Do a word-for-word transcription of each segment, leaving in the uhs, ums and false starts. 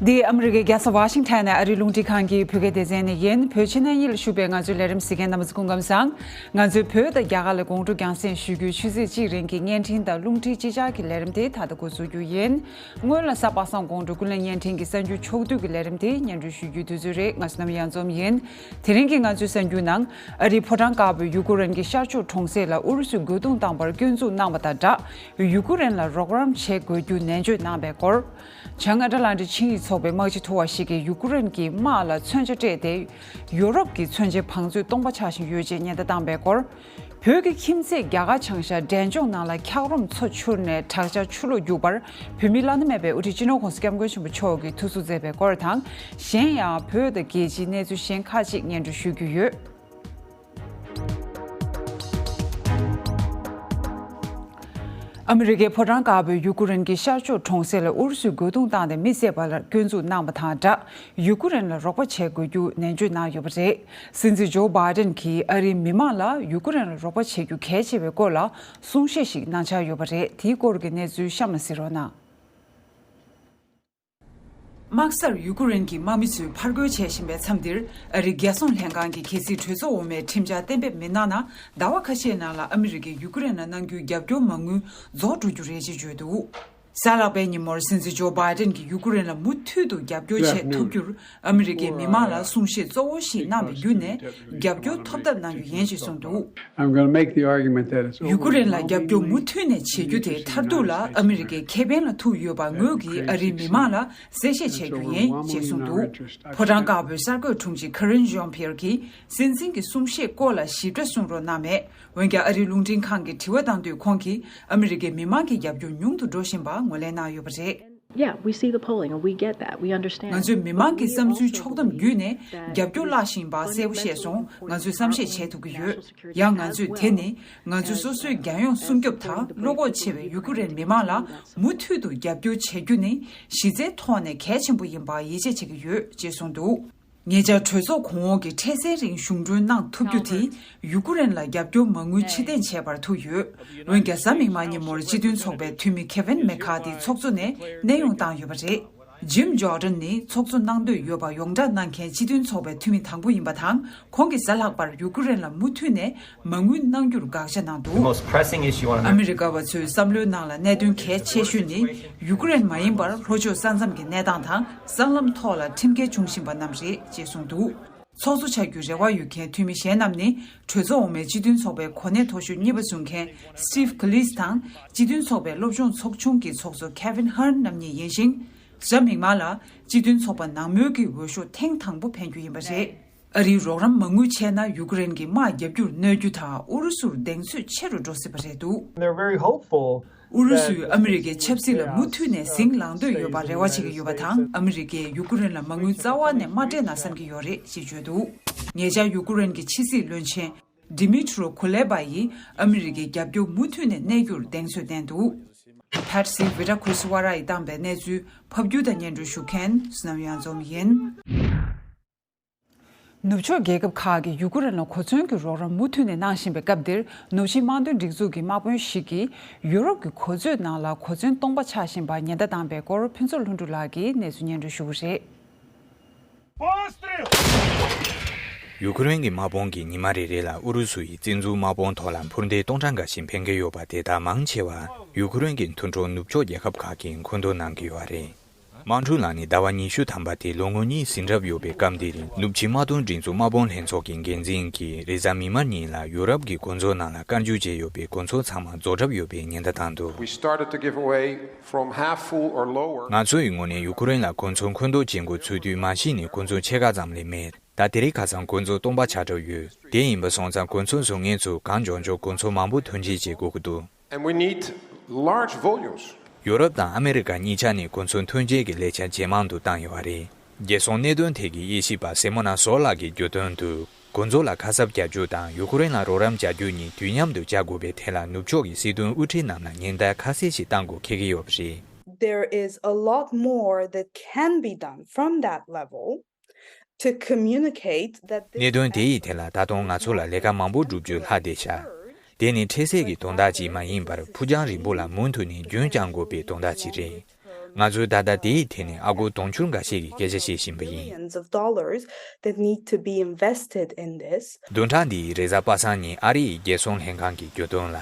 འདི་ཨ་མི་རི་ཀའི་རྒྱལ་ས་ཝ་ཤིང་ཐན་ནས་ཨ་རིའི་རླུང་འཕྲིན་ཁང་གི་བོད་སྐད་སྡེ་ཚན་ནས་ཡིན། བོད་ཕྱི་ནང་གཉིས་ལ་བཞུགས་པའི་ང་ཚོའི་ལས་རིམ་གཟིགས་མཁན་རྣམ་པ་ཚོ་སྐུ་ཁམས་བཟང་། ང་ཚོས་བོད་དང་རྒྱ་གར་ལ་དགོང་དྲོ་རྒྱང་སྲིང་ཞུ་རྒྱུའི་ཆུ་ཚོད་གཅིག་རིང་གི་བརྙན་འཕྲིན་དང་རླུང་འཕྲིན་གཅིག་ཆར་གྱི་ལས་རིམ་དེ་ད་ལྟ་འགོ་འཛུགས་རྒྱུ་ཡིན། སྔོན་ལ་གཟའ་པ་སངས་དགོང་དྲོ་ཀུན་གླེང་བརྙན་འཕྲིན་གྱི་གསར་འགྱུར་ཕྱོགས་བསྡུས་ཀྱི་ལས་རིམ་དེ་སྙན་སྒྲོན་ཞུ་རྒྱུའི་དུས་ཚོད་རེད། ང་ཚོ་རྣམ་གཡང་འཛོམས་ཡིན། དེ་རིང་གི་ང་ཚོའི་གསར་འགྱུར་ནང་། ཨ་རིའི་ཕོ་བྲང་དཀར་པོས་ཡུ་ཀེ་རེན་གྱི་ཤར་ཕྱོགས་གྲོང་གསེབ་ལ་ཨུ་རུ་སུས་རྒོལ་རྡུང་བཏང་བར་སྐྱོན་འཛུགས་གནང་བ་དང་སྦྲགས། ཡུ་ཀེ་རེན་ལ་རོགས་རམ་བྱེད་དགོས་རྒྱུ་ནན་བརྗོད་གནང་བའི་སྐོར། བྱང་ཨ་ཊ་ལན་ཊིག་ཆིངས་ཡིག་ཚོགས་པའི་དམག་སྤྱི་མཐོ་བ་ཞིག་གིས་ཡུ་ཀེ་རེན་གྱི་དམག་ལ་མཚོན་ཆ་སྤྲད་དེ། ཡོ་རོབ་ཀྱི་མཚོན་ཆའི་བང་མཛོད་སྟོང་པ་ཆགས་བཞིན་ཡོད་ཅེས་ཉེན་བརྡ་བཏང་བའི་སྐོར། བོད་ཀྱི་ཁྱིམ་མཚེས་རྒྱ་གར་བྱང་ཤར་འབྲས་ལྗོངས་ནང་ལ་འཁྱགས་རོམ་མཚོ་འཕྱུར་ནས་དྲག་ཆར་ཆུ་ལོག་རྒྱུག་པར་བོད་མིའི་བླ་ན་མེད་པའི་དབུ་ཁྲིད་སྤྱི་ནོར་༸གོང་ས་༸སྐྱབས་མགོན་ཆེན་པོ་མཆོག་གིས་ཐུགས་གསོ་མཛད་པའི་སྐོར་དང་། གཞན་ཡང་བོད་དང་རྒྱལ་སྤྱིའི་གནས་ཚུལ་གཞན་ཁག་ཅིག་སྙན་སྒྲོན་ཞུ་རྒྱུ་ཡོད། ཨ་མི་རི་ཀའི་ཕོ་བྲང་དཀར་པོས་ཡུ་ཀེ་རེན་གྱི་ཤར་ཕྱོགས་གྲོང་གསེབ་ལ་ཨུ་རུ་སུས་རྒོལ་རྡུང་བཏང་སྟེ་མི་བསད་པ་ལ་སྐྱོན་འཛུགས་གནང་བ་དང་སྦྲགས། ཡུ་ཀེ་རེན་ལ་རོགས་པ་བྱེད་དགོས་རྒྱུ་ནན་བརྗོད་གནང་ཡོད་པ་རེད། སྲིད་འཛིན་ཇོ་བྷའི་ཏན་གྱིས་ཨ་རིའི་མི་མང་ལ་ཡུ་ཀེ་རེན་ལ་རོགས་པ་བྱེད་རྒྱུ་གལ་ཆེ་བའི་སྐོར་ལ་གསུང་བཤད་ཞིག་གནང་འཆར་ཡོད་པ་རེད། དེའི་སྐོར་གྱི་གནས་ཚུལ་གཤམ་ལ་གཟིགས་རོགས་གནང་། དམག་སར་ཡུ་ཀེ་རེན་གྱི་དམག་མི་ཚོས་ཕར་རྒོལ་བྱེད་བཞིན་པའི་མཚམས་འདིར། ཨ་རིའི་རྒྱལ་སྲུང་ལྷན་ཁང་གི་གལ་སྲིད་གྲོས་ཚོགས་འོག་མའི་ཁྲིམས་འཆར་གཏན་འབེབས་མི་གནང་ན། ཟླ་བ་ཁ་ཤས་ནང་ལ་ཨ་མི་རི་ཀས་ཡུ་ཀེ་རེན་ལ་གནང་རྒྱུའི་རྒྱབ་སྐྱོར་མ་དངུལ་རྫོགས་འགྲོ་རྒྱུ་རེད་ཅེས་བརྗོད་འདུག་གཟའ་ལྷག་པའི་ཉིན་མོར་སྲིད་འཛིན་ཇོ་བྷའི་ཏན་གྱིས་ཡུ་ཀེ་རེན་ལ་མུ་མཐུད་དུ་རྒྱབ་སྐྱོར་བྱེད་ཐུབ་རྒྱུར། ཨ་མི་རི་ཀའི་མི་མང་ལ་གསུང་བཤད་གཙོ་བོ་ཞིག་གནང་བའི་བརྒྱུད་ནས་རྒྱབ་སྐྱོར་ཐོབ་ཐབས་གནང་རྒྱུ་ཡིན་ཞེས་གསུངས་འདུག I'm gonna make the argument that it's ཡུ་ཀེ་རེན་ལ་རྒྱབ་སྐྱོར་མུ་མཐུད་ནས་བྱེད་རྒྱུ་དེ་མཐར་ཐུག་ལ་ཨ་མི་རི་ཀའི་ཁེ་ཕན་ལ་ཐུག་ཡོད་པ་ངོས་ཀྱིས་ཨ་རིའི་མི་མང་ལ་གསལ་བཤད་བྱེད་རྒྱུ་ཡིན་ཅེས་གསུངས་འདུག་ཕོ་བྲང་དཀར་པོའི་གསར་འགོད་དྲུང་ཆེ་ཁ་རིན་ཇོན་ཕི་ཡར་གྱིས་སྲིད་འཛིན་གྱི་གསུང་བཤད་སྐོར་ལ་ཞིབ་ཕྲ་གསུང་རོགས་གནང་མེད། འོན་ཀྱང་ཨ་རིའི་རླུང་འཕྲིན་ཁང་གིས་དྲི་བ་བཏང་དུས་ཁོང་གིས་ཨ་མི་རི་ཀའི་མི་མང་གི་རྒྱབ་སྐྱོར་ཉུང་དུ་འགྲོ་བཞིན་པ་ངོས་ལེན་གནང་ཡོད་པ་རེད། Yeah, we see the polling and we get that. We understand. ང་ཚོས་མི་མང་གི་བསམ་ཚུལ་ཕྱོགས་བསྡོམས་བརྒྱུད་ནས་རྒྱབ་སྐྱོར་བརླག་བཞིན་པ་གསལ་པོ་ཤེས་སོང་། ང་ཚོས་བསམ་ཤེས་བྱེད་ཐུབ་ཀྱི་ཡོད། ཡང་ང་ཚོས་དེ་ནི་ང་ཚོས་སོ་སོའི་རྒྱལ་ཡོངས་སྲུང་སྐྱོབ་དང་བློ་ཁོག་ཆེ་བའི་ཡུ་ཀེ་རེན་མི་མང་ལ་མུ་མཐུད་དུ་རྒྱབ་སྐྱོར་བྱེད་རྒྱུ་ནི་གཞི་རྩའི་ཐོག་ནས་གལ་ཆེན་པོ་ཡིན་པ་ཡིད་ཆེས་བྱེད་ཀྱི་ཡོད་ཅེས་གསུངས་འདུག་ཉེ་ཆར་གྲོས་ཚོགས་གོང་འོག་གི་འཕྲལ་སེལ་རིང་གཞུང་གྲོན་གནང་ཐུབ་རྒྱུ་དེ་ཡུ་ཀེ་རེན་ལ་རྒྱབ་སྐྱོར་མ་དངུལ་ཕྱིར་འཐེན་བྱས་པར་ཐུག་ཡོད། འོན་ཀྱང་གཟའ་མིག་དམར་ཉིན་མོར་སྤྱི་མཐུན་ཚོགས་པའི་འཐུས་མི་ཁེ་ཝིན་མེ་ཁ་ཐི་ཚོགས་གཙོ་ནས་གནས་དབྱུང་བཏང་ཡོད་པ་རེད། ཇིམ་ཇོར་ཌན་ནི་ཚོགས་གཙོ་གནང་འདོད་ཡོད་པ་ཡོངས་བསྒྲགས་གནང་མཁན་སྤྱི་མཐུན་ཚོགས་པའི་འཐུས་མི་དང་པོ་ཡིན་པ་དང་། ཁོང་གིས་གཟའ་ལྷག་པར་ཡུ་ཀེ་རེན་ལ་མུ་མཐུད་ནས་མ་དངུལ་གནང་རྒྱུར་དགག་བྱ་གནང་འདུག The most pressing issue on ཨ་མི་རི་ཀ་བ་ཚོའི་བསམ་བློའི་ནང་ལ་གནད་དོན་གལ་ཆེ་ཤོས་ནི་ཡུ་ཀེ་རེན་མ་ཡིན་པར་ལྷོ་ཕྱོགས་ས་མཚམས་ཀྱི་གནས་སྟངས་དང་སྲང་ལམ་ཐོག་ལ་ཁྲིམས་འགལ་འབྱུང་བཞིན་པ་རྣམས་རེད་ཅེས་གསུངས་འདུག་ཚོགས་གཙོ་ཆགས་རྒྱུའི་རེ་བ་ཡོད་མཁན་འཐུས་མི་གཞན་རྣམས་ནི་གྲོས་ཚོགས་འོག་མའི་སྤྱི་མཐུན་ཚོགས་པའི་གོ་གནས་མཐོ་ཤོས་གཉིས་པ་བཟུང་མཁན་Steve Scalise་དང་སྤྱི་མཐུན་ཚོགས་པའི་སློབ་སྦྱོང་ཚོགས་ཆུང་གི་ཚོགས་གཙོ་Kevin Hern རྣམ་གཉིས་ཡིན་ཞིང་། གཟའ་མིག་དམར་ལ་སྤྱི་མཐུན་ཚོགས་པ་ནང་མོལ་གྱི་འོས་ཤོག་ཐེངས་དང་པོ་འཕེན་རྒྱུ་ཡིན་པ་རེད། ཨ་རིའི་རོགས་རམ་མ་དངུལ་ཆད་ན་ཡུ་ཀེ་རེན་གྱི་དམག་རྒྱག་རྒྱུར་གནོད་རྒྱུ་དང་ཨུ་རུ་སུར་གདེང་ཚོད་ཆེ་རུ་འགྲོ་སྲིད་པ་རེད་འདུག They're very hopeful. ཨུ་རུ་སུས་ཨ་མི་རི་ཀའི་ཆབ་སྲིད་ལ་མུ་མཐུད་ནས་ཟིང་ལངས་འདོད་ཡོད་པར་རེ་བ་བྱེད་ཀྱི་ཡོད་པ་དང་། ཨ་མི་རི་ཀས་ཡུ་ཀེ་རེན་ལ་མ་དངུལ་རྩ་བ་ནས་མ་སྤྲད་ན་བསམ་གྱི་ཡོད་རེད་ཅེས་བརྗོད་འདུག་ཉེ་ཆར་ཡུ་ཀེ་རེན་གྱི་ཕྱི་སྲིད་བློན་ཆེན་Dmytro Kuleba ཡིས་ཨ་མི་རི་ཀའི་རྒྱབ་སྐྱོར་མུ་མཐུད་ནས་གནས་རྒྱུར་གདེང་ཚོད་བསྟན་འདུག Patsy Widakuswara ཡིས་བཏང་པའི་གནས་ཚུལ་ཕབ་སྒྱུར་དང་སྙན་སྒྲོན་ཞུ་མཁན་བསོད་ནམས་གཡང་འཛོམས་ཡིན། ནུབ་ཕྱོགས་རྒྱལ་ཁབ་ཁག་གིས་ཡུ་ཀེ་རེན་ལ་གོ་མཚོན་གྱི་རོགས་རམ་མུ་མཐུད་ནས་གནང་བཞིན་པའི་སྐབས་འདིར། ནུབ་ཕྱིའི་དམག་དོན་སྒྲིག་འཛུགས་ཀྱི་དམག་དཔོན་ཞིག་གིས་ཡུ་རོབ་ཀྱི་གོ་མཛོད་ནང་ལ་གོ་མཚོན་སྟོང་པ་ཆགས་བཞིན་པར་ཉེན་བརྡ་བཏང་པའི་སྐོར། ཕུན་ཚོགས་ལྷུན་གྲུབ་ལགས་ཀྱིས་གནས་ཚུལ་སྙན་སྒྲོན་ཞུ་གི་རེད། ཡུ་ཀེ་རེན་གྱི་དམག་དཔུང་གིས་ཉི་མ་རེ་རེ་ལ་ཨུ་རུ་སུ་ཡི་བཙན་འཛུལ་དམག་དཔུང་ཐོག་ལ་འཕུར་མདེལ་སྟོང་ཕྲག་འགའ་ཞིག་འཕེན་གྱི་ཡོད་པ་དེ་དག་མང་ཆེ་བ་ཡུ་ཀེ་རེན་གྱི་མཐུན་གྲོགས་ནུབ་ཕྱོགས་རྒྱལ་ཁབ་ཁག་གིས་མཁོ་འདོན་གནང་གི་ཡོད་རེད། དམག་འཁྲུག་ལངས་ནས་ཟླ་བ་ཉི་ཤུ་ཐམ་པ་དེ་ལོ་ངོ་གཉིས་ཟིན་གྲབས་ཡོད་པའི་སྐབས་འདིར། ནུབ་ཕྱི་དམག་དོན་སྒྲིག་འཛུགས་དམག་དཔུང་ལྷན་ཚོགས་ཀྱི་འགན་འཛིན་གྱིས་རེས་གཟའ་མིག་དམར་ཉིན་ལ་ཡུ་རོབ་ཀྱི་གོ་མཚོན་ནང་ལ་བཀའ་འགྱུར་བྱས་ཡོད་པའི་གོ་མཚོན་ཚང་མ་རྫོགས་གྲབས་ཡོད་པའི་ཉེན་བརྡ་བཏང་འདུག We started to give away from half full or lower. ང་ཚོ་ཡི་ངོས་ནས་ཡུ་ཁུ་རེན་ལ་གོ་མཚོན་མཁོ་འདོན་བྱེད་འགོ་ཚུགས་དུས་མ་གཞི་ནས་གོ་མཚོན་ཕྱེད་ཀ་ཙམ་ལས་མེད། ད་དེ་རིང་ཁ་སང་གོ་མཚོན་སྟོང་པ་ཆགས་གྲབས་ཡོད། དེ་ཡིན་པ་སོང་ཙང་གོ་མཚོན་བཟོ་མཁན་ཚོས་གང་མགྱོགས་མགྱོགས་གོ་མཚོན་མང་པོ་ཐོན་སྐྱེད་བྱེད་དགོས་ཀྱི་འདུག And we need large volumes. ཡོ་རོབ་དང་ཨ་མེ་རི་ཀ་གཉིས་ཆ་ནས་གོ་མཚོན་ཐོན་སྐྱེད་ཀྱི་ལས་འཆར་ཇེ་མང་དུ་བཏང་ཡོད་པ་རེད། རྒྱལ་སྲུང་གནད་དོན་ཐད་ཀྱི་དབྱེ་ཞིབ་པ་སེ་མོ་ན་སོ་ལགས་ཀྱིས་བརྗོད་དོན་དུ། གོ་མཚོན་ལ་ཁ་གསབ་རྒྱག་རྒྱུ་དང་ཡུ་ཁུ་རེན་ལ་རོགས་རམ་རྒྱག་རྒྱུ་གཉིས་དུས་མཉམ་དུ་བྱ་དགོས་པའི་ཐད་ལ་ནུབ་ཕྱོགས་ཀྱི་སྲིད་དོན་དབུ་ཁྲིད་རྣམས་ལ་ཉེན་བརྡ་ཁ་གསལ་ཞིག་བཏང་དགོས་འཁེལ་གྱི་ཡོད་པ་རེད། There is a lot more that can be done from that level to communicate that this གནད་དོན་དེ་ཡི་ཐད་ལ་ད་དུང་ང་ཚོ་ལ་ལས་ཀ་མང་པོ་བསྒྲུབ་རྒྱུ་ལྷག་བསྡད་ཤག་དེ་ནི་འཕྲལ་སེལ་གྱི་དོན་དག་ཅིག་མ་ཡིན་པར་ཕུགས་རྒྱང་རིང་པོ་ལ་མུ་མཐུད་ནས་རྒྱུན་བསྐྱང་དགོས་པའི་དོན་དག་ཅིག་རེད། ང་ཚོས་ད་ལྟ་དེའི་ཐད་ནས་ཨ་སྒོར་དུང་ཕྱུར་འགའ་ཤས་ཀྱི་སྐད་ཆ་བཤད་བཞིན་པ་ཡིན། Billions of dollars that need to be invested in this. བདུན་ཕྲག་འདིའི་རེས་གཟའ་པ་སངས་ཉིན་ཨ་རི་ཡི་རྒྱལ་སྲུང་ལྷན་ཁང་གིས་བརྗོད་དོན་ལ།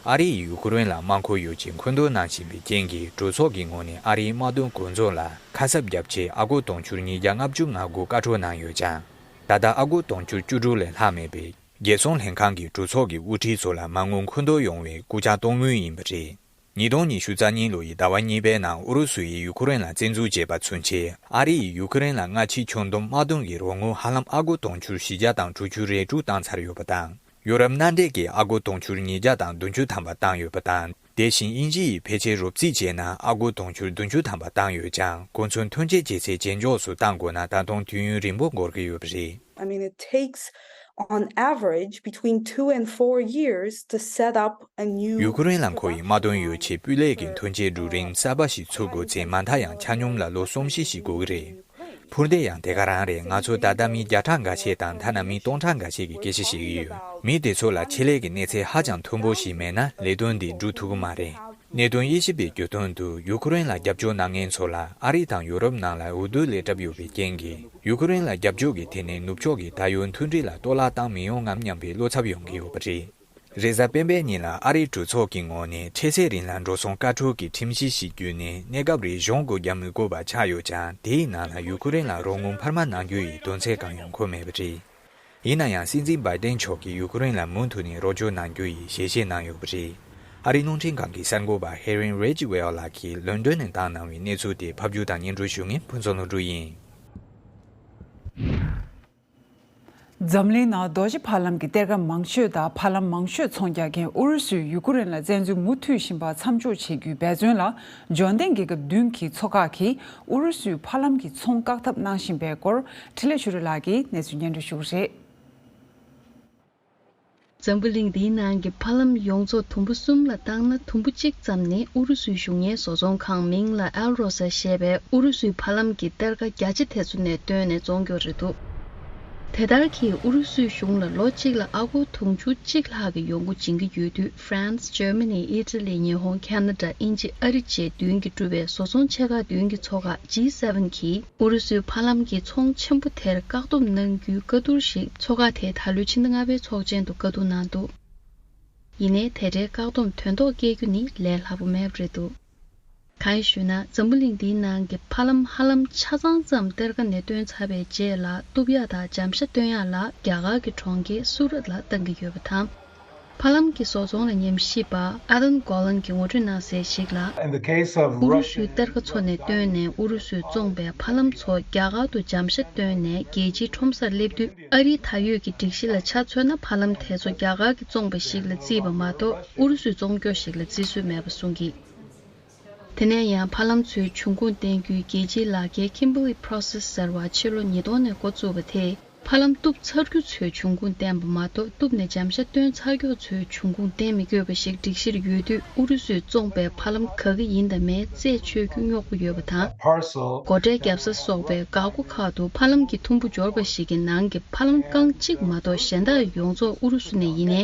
ཨ་རི་ཡིས་ཡུ་ཁུ་རེན་ལ་དམག་མཁོ་ཡོ་ཆས་མཁོ་འདོན་གནང་བཞིན་པའི་རྐྱེན་གྱིས་གྲོས་ཚོགས་ཀྱི་ངོས་ནས་ཨ་རིའི་དམག་དོན་འགོ་འཛུགས་ལ་ཁ་གསབ་བརྒྱབ་ཆེད་ཨ་སྒོར་དུང་ཕྱུར་ཉིས་བརྒྱ་ལྔ་བཅུ་ང་དགུ་བཀའ་འཁྲོལ་གནང་ཡོད་ཀྱང་། ད་ལྟ་ཨ་སྒོར་དུང་ཕྱུར་བཅུ་དྲུག་ལས་ལྷག་མེད་པས། རྒྱལ་སྲུང་ལྷན་ཁང་གི་གྲོས་ཚོགས་ཀྱི་དབུ་ཁྲིད་ཚོ་ལ་མ་དངུལ་མཁོ་འདོན་ཡོང་བའི་སྐུལ་ལྕག་གཏོང་མུས་ཡིན་པ་རེད། ཉིས་སྟོང་ཉི་ཤུ་རྩ་གཉིས་ལོ་ཡི་ཟླ་བ་གཉིས་པའི་ནང་ཨུ་རུ་སུ་ཡིས་ཡུ་ཁུ་རེན་ལ་བཙན་འཛུལ་བྱས་པ་ཚུན་ཆད་ཨ་རི་ཡིས་ཡུ་ཁུ་རེན་ལ་སྔ་ཕྱི་ཁྱོན་བསྡོམས་དམག་དོན་གྱི་རོགས་དངུལ་ཧ་ལམ་ཨ་སྒོར་དུང་ཕྱུར་བཞི་བརྒྱ་དང་དྲུག་ཅུ་རེ་དྲུག་བཏང་ཚར་ཡོད་པ་དང་། ཡོ་རོབ་མནའ་འབྲེལ་གྱིས་ཨ་སྒོར་དུང་ཕྱུར་ཉིས་བརྒྱ་དང་བདུན་ཅུ་ཐམ་པ་བཏང་ཡོད་པ་དང་། དེ་བཞིན་དབྱིན་ཇི་ཡིས་ཕལ་ཆེར་རོབ་རྩིས་བྱས་ན་ཨ་སྒོར་དུང་ཕྱུར་བདུན་ཅུ་ཐམ་པ་བཏང་ཡོད་ཀྱང་། གོ་མཚོན་ཐོན་སྐྱེད་བྱེད་ཚད་ཇེ་མགྱོགས་སུ་གཏང་དགོས་ན་ད་དུང་དུས་ཡུན་རིང་པོ་འགོར་གྱི་ཡོད་པ་རེད། I mean, it takes, on average, between two and four years to set up a new. ཡུ་ཁུ་རེན་ལ་མཁོ་བའི་དམག་དོན་ཡོ་ཆས་སྤུས་ལེགས་ཀྱི་ཐོན་སྐྱེད་སྒྲུབ་རིམ་གསར་པ་ཞིག་ཚུགས་དགོས་ཚེ་མ་མཐའ་ཡང་ཆ་སྙོམས་ལ་ལོ་གསུམ་བཞི་ཞིག་འགོར་གྱི་རེད། འཕུར་མདེལ་ཡང་དེ་ག་རང་རེད། ང་ཚོ་ད་ལྟ་མི་བརྒྱ་ཕྲག་འགའ་ཤས་དང་ཐ་ན་མི་སྟོང་ཕྲག་འགའ་ཤས་ཀྱི་སྐད་ཆ་བཤད་ཀྱི་ཡོད། མི་དེ་ཚོ་ལ་ཆེད་ལས་ཀྱི་གནས་ཚད་ཧ་ཅང་མཐོན་པོ་ཞིག་མེད་ན་ལས་དོན་འདི་འགྲུབ་ཐུབ་ཀྱི་མ་རེད། གནད་དོན་དབྱེ་ཞིབ་པས་བརྗོད་དོན་དུ། ཡུ་ཁུ་རེན་ལ་རྒྱབ་སྐྱོར་གནང་མཁན་ཚོ་ལ་ཨ་རི་དང་ཡོ་རོབ་ནང་ལ་འོས་བསྡུ་ལས་གྲབས་ཡོད་པའི་རྐྱེན་གྱིས། ཡུ་ཁུ་རེན་ལ་རྒྱབ་སྐྱོར་གྱི་ཐད་ནས་ནུབ་ཕྱོགས་ཀྱིས་ད་ཡོད་མཐུན་སྒྲིལ་ལ་གཏོར་བརླག་བཏང་མི་ཡོང་ངམ་སྙམ་པའི་བློ་འཚབ་ཡོང་གི་ཡོད་པ་རེད། རེས་གཟའ་སྤེན་པའི་ཉིན་ལ་ཨ་རིའི་གྲོས་ཚོགས་ཀྱི་ངོས་ནས་འཕྲལ་སེལ་རིང་ལ་འགྲོ་སོང་བཀའ་འཁྲོལ་གྱི་ཁྲིམས་གཞི་ཞིག་བརྒྱུད་ནས། གནས་སྐབས་རེ་གཞུང་སྒོ་བརྒྱབ་མི་དགོས་པ་ཆགས་ཡོད་ཀྱང་། དེའི་ནང་ལ་ཡུ་ཁུ་རེན་ལ་རོགས་དངུལ་འཕར་མ་གནང་རྒྱུ་ཡི་དོན་ཚན་གང་ཡང་འཁོད་མེད་པ་རེད། ཡིན་ན་ཡང་། སྲིད་འཛིན་བྷའི་ཏན་མཆོག་གིས་ཡུ་ཁུ་རེན་ལ་མུ་མཐུད་ནས་རོགས་སྐྱོར་གནང་རྒྱུ་ཡི་ཞལ་བཞེས་གནང་ཡོད་པ་རེད། ཨ་རིའི་རླུང་འཕྲིན་ཁང་གི་གསར་འགོད་པ་ཧེ་རིན་རེ་ཇི་ཝེལ་ལགས་ཀྱིས་ལོན་ཌོན་ནས་བཏང་གནང་བའི་གནས་ཚུལ་དེ་ཕབ་སྒྱུར་དང་སྙན་སྒྲོན་ཞུ་མཁན་ཕུན་ཚོགས་ལྷུན་གྲུབ་ཡིན། འཛམ་གླིང་ནང་རྡོ་རྗེ་ཕ་ལམ་གྱི་གཏེར་ཁ་མང་ཤོས་དང་ཕ་ལམ་མང་ཤོས་ཚོང་རྒྱག་མཁན་ཨུ་རུ་སུས་ཡུ་ཀེ་རེན་ལ་བཙན་འཛུལ་མུ་མཐུད་བཞིན་པ་མཚམས་འཇོག་བྱེད་རྒྱུའི་འབད་བརྩོན་ལ་འབྱོར་ལྡན་རྒྱལ་ཁབ་བདུན་གྱི་ཚོགས་ཁག་གིས་ཨུ་རུ་སུའི་ཕ་ལམ་གྱི་ཚོང་བཀག་ཐབས་གནང་བཞིན་པའི་སྐོར་འཕྲིན་ལས་ཆོས་སྒྲོན་ལགས་ཀྱིས་གནས་ཚུལ་སྙན་སྒྲོན་ཞུ་གི་རེད། འཛམ་བུ་གླིང་འདིའི་ནང་གི་ཕ་ལམ་ཡོངས་རྫོགས་དུམ་བུ་གསུམ་ལ་བཏང་ན། དུམ་བུ་གཅིག་ཙམ་ནི་ཨུ་རུ་སུའི་གཞུང་གཉེར་བཟོ་ཚོང་ཁང་མིང་ལ་ཨལ་རོ་ས་ཞེས་པའི་ཨུ་རུ་སུའི་ཕ་ལམ་གྱི་གཏེར་ཁ་རྒྱ་ཆེ་དེ་ཚོ་ནས་བཏོན་ནས་བཙོང་རྒྱུ་རེད་འདུག་དེ་ལྟར་གྱིས་ཨུ་རུ་སུའི་གཞུང་ལ་ལོ་གཅིག་ལ་ཨ་སྒོར་དུང་ཕྱུར་གཅིག་ལྷག་གི་ཡོང་སྒོ་སྦྱིན་གྱི་ཡོད་དུས། ཧྥ་རན་སི། འཇར་མ་ནི། ཨི་ཊ་ལི། ཉི་ཧོང་། ཁ་ན་ཌ། དབྱིན་ཇི། ཨ་རི་བཅས་བདུན་གྱིས་གྲུབ་པའི་བཟོ་ཚོང་ཆེ་ཁག་བདུན་གྱི་ཚོགས་ཁག་ཇི་སེ་ཝེན་གྱིས། ཨུ་རུ་སུའི་ཕ་ལམ་གྱི་ཚོང་ཆེན་པོ་དེར་བཀག་སྡོམ་གནང་རྒྱུའི་བཀའ་བསྡུར་ཞིག་ཚོགས་ཁག་དེས་ད་ལོའི་ཕྱི་ཟླ་ལྔ་པའི་ཚོགས་ཆེན་དུ་བཀའ་བསྡུར་གནང་འདུག་ཡིན་ནའི་དེ་འདྲའི་བཀག་སྡོམ་དོན་ཐོག་སྐྱེལ་རྒྱུ་ནི་ལས་སླ་པོ་མེད་པ་རེད་འདུག་གང་ཡིན་ཞུས་ན། འཛམ་བུ་གླིང་འདིའི་ནང་གི་ཕ་ལམ་ཧ་ལམ་ཆ་ཚང་ཙམ་གཏེར་ཁ་ནས་བཏོན་ཚར་བའི་རྗེས་ལ། གཏུབ་ཡག་དང་འཇམ་ཤ་བཏོན་ཡག་ལ་རྒྱ་གར་གྱི་གྲོང་ཁྱེར་སུ་རད་ལ་བཏང་གི་ཡོད་པ་དང་། ཕ་ལམ་གྱི་བཟོ་ཚོང་ལ་ཉམས་ཞིབ་པ་ཨ་དན་གོ་ལན་གྱིས་ངོ་སྤྲོད་གནང་གསལ་ཞིག་ལ། In the case of ཨུ་རུ་སུའི་Russian གཏེར་ཁ་ཚོ་ནས་བཏོན་ནས་ཨུ་རུ་སུས་བཙོངས་པའི་ཕ་ལམ་ཚོ་རྒྱ་གར་དུ་འཇམ་ཤ་བཏོན་ནས་རྒྱལ་སྤྱིའི་ཁྲོམ་སར་སླེབས་དུས། ཨ་རིའི་ད་ཡོད་ཀྱི་སྒྲིག་གཞི་ལ་ཆ་མཚོན་ན། ཕ་ལམ་དེ་ཚོ་རྒྱ་གར་གྱིས་བཙོངས་པ་ཞིག་ལ་བརྩིས་པ་མ་གཏོགས། ཨུ་རུ་སུས་བཙོང་རྒྱུ་ཞིག་ལ་བརྩི་སྲོལ་མེད་པ་གསུངས་ཀྱིས། དེ་ནས་ཡང་ཕ་ལམ་ཚོའི་འབྱུང་ཁུངས་བསྟན་རྒྱུའི་རྒྱལ་སྤྱིའི་ལག་འཁྱེར་Kimberley Process ཟེར་བ་ཕྱི་ལོ་ཉིས་སྟོང་ནས་འགོ་བཙུགས་པ་དེས། ཕ་ལམ་གཏུབ་ཚར་རྒྱུ་ཚོའི་འབྱུང་ཁུངས་བསྟན་པ་མ་གཏོགས། གཏུབ་ནས་འཇམ་ཤ་བཏོན་ཚར་མཁན་ཚོའི་འབྱུང་ཁུངས་བསྟན་མི་དགོས་པ་ཞིག་སྒྲིག་གཞིར་ཡོད་དུས། ཨུ་རུ་སུས་བཙོངས་པའི་ཕ་ལམ་ག་གི་ཡིན་དང་མིན་རྩད་ཆོད་རྒྱུ་རྙོག་པོ་ཡོད་པ་དང་། སྒོ་ཁྲལ་བརྒྱབ་ས་སོགས་པའི་འགག་སྒོ་ཁག་ཏུ། ཕ་ལམ་གྱི་ཐུམ་བུ་འབྱོར་པ་ཞིག་གི་ནང་གི་ཕ་ལམ་རྐང་གཅིག་མ་གཏོགས་གཞན་དག་ཡོངས་རྫོགས་ཨུ་རུ་སུ་ནས་ཡིན་ནའི།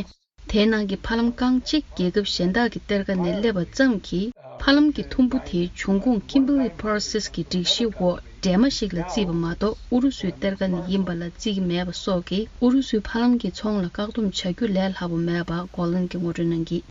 དེའི་ནང་གི་ཕ་ལམ་རྐང་གཅིག་རྒྱལ་ཁབ་གཞན་དག་གི་གཏེར་ཁ་ནས་སླེབས་པ་ཙམ་གྱིས། ཕ་ལམ་གྱི་ཐུམ་བུ་དེའི་འབྱུང་ཁུངས་Kimberley Process གྱི་སྒྲིག་གཞི་འོག་འདྲེས་མ་ཞིག་ལ་བརྩིས་པ་མ་གཏོགས། ཨུ་རུ་སུའི་གཏེར་ཁ་ནས་ཡིན་པ་ལ་བརྩི་གི་མེད་པ་སོགས་ཀྱིས། ཨུ་རུ་སུའི་ཕ་ལམ་གྱི་ཚོང་ལ་བཀག་སྡོམ་བྱ་རྒྱུ་ལས་སླ་པོ་མེད་པ་གོ་ལན་གྱིས་ངོ་སྤྲོད་གནང་གིས།